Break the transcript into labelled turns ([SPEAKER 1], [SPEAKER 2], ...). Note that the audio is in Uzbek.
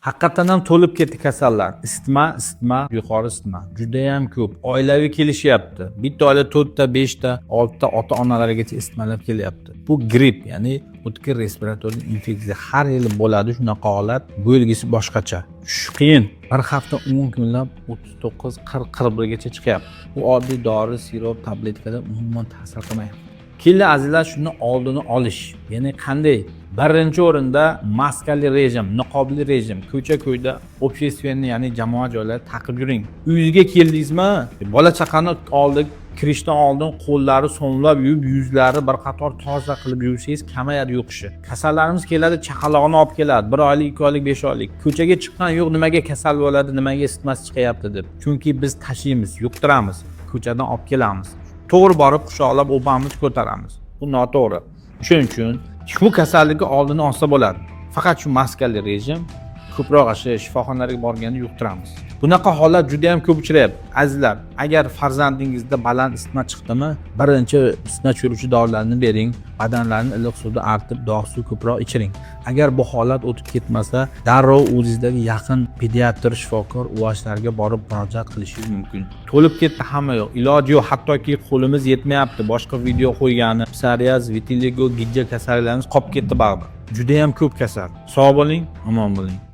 [SPEAKER 1] Haqiqatdan ham to'lib ketdi kasallar. Isitma, isitma, yuqori isitma. Judayam ko'p. Oilaviy kelishyapti. Bitta oila 4 ta, 5 ta, 6 ta ota onalargacha isitmalab kelyapti. Bu gripp, ya'ni o'tkir respirator infeksiya, har yili bo'ladi shunaqa holat. Bu yilgisi boshqacha. Tushish qiyin. Bir hafta 10 kunlab 39, 40, 41 gacha chiqyapti. Bu oddiy dori, sirop, tabletkalar umuman ta'sir qilmayapti. Keldi, azizlar, shuni oldini olish. Ya'ni qanday? Birinchi o'rinda maskali rejim, niqobli rejim. Ko'cha-ko'yda, общественный, ya'ni jamoat joylarida taqib yuring. Uyingizga keldingizmi? Bola chaqani oldi, kirishdan oldin qo'llari so'nglab yuvib, yuzlari bir qator toza qilib yuvsangiz, kamayadi yuqishi. Kasallarimiz keladi, chaqalog'ini olib keladi. 1 oylik, 2 oylik, 5 oylik. Ko'chaga chiqqan yo'q, nimaga kasal bo'ladi, nimaga isitmasi chiqyapti deb. Chunki biz tashiymiz, yuqtiramiz, ko'chadan olib kelamiz. To'g'ri borib quchoqlab o'pamiz, ko'taramiz. Bu noto'g'ri. Shuning uchun bu kasallikni oldini olsa bo'ladi. Faqat shu maskali rejim, ko'proq shu shifoxonalarga borganda yuqtiramiz. Bunaqa holat juda ham ko'p uchrayapti. Azizlar, agar farzandingizda baland isitma chiqdimi, birinchi isitma tushiruvchi dorilarni bering, badanlarni iliq suvda artib, dog' suv ko'proq ichiring. Agar bu holat o'tib ketmasa, darrov o'zingizdagi yaqin pediatr shifokor UHlarga borib murojaat qilishingiz mumkin. To'lib ketdi hamma yoq. Iloji yo'q, hattoki qo'limiz yetmayapti. Boshqa video qo'ygani, psoriaz, vitiligo, gijja kasalliklarimiz qolib ketdi baribir. Juda ham ko'p kasal. Sog' bo'ling, omon bo'ling.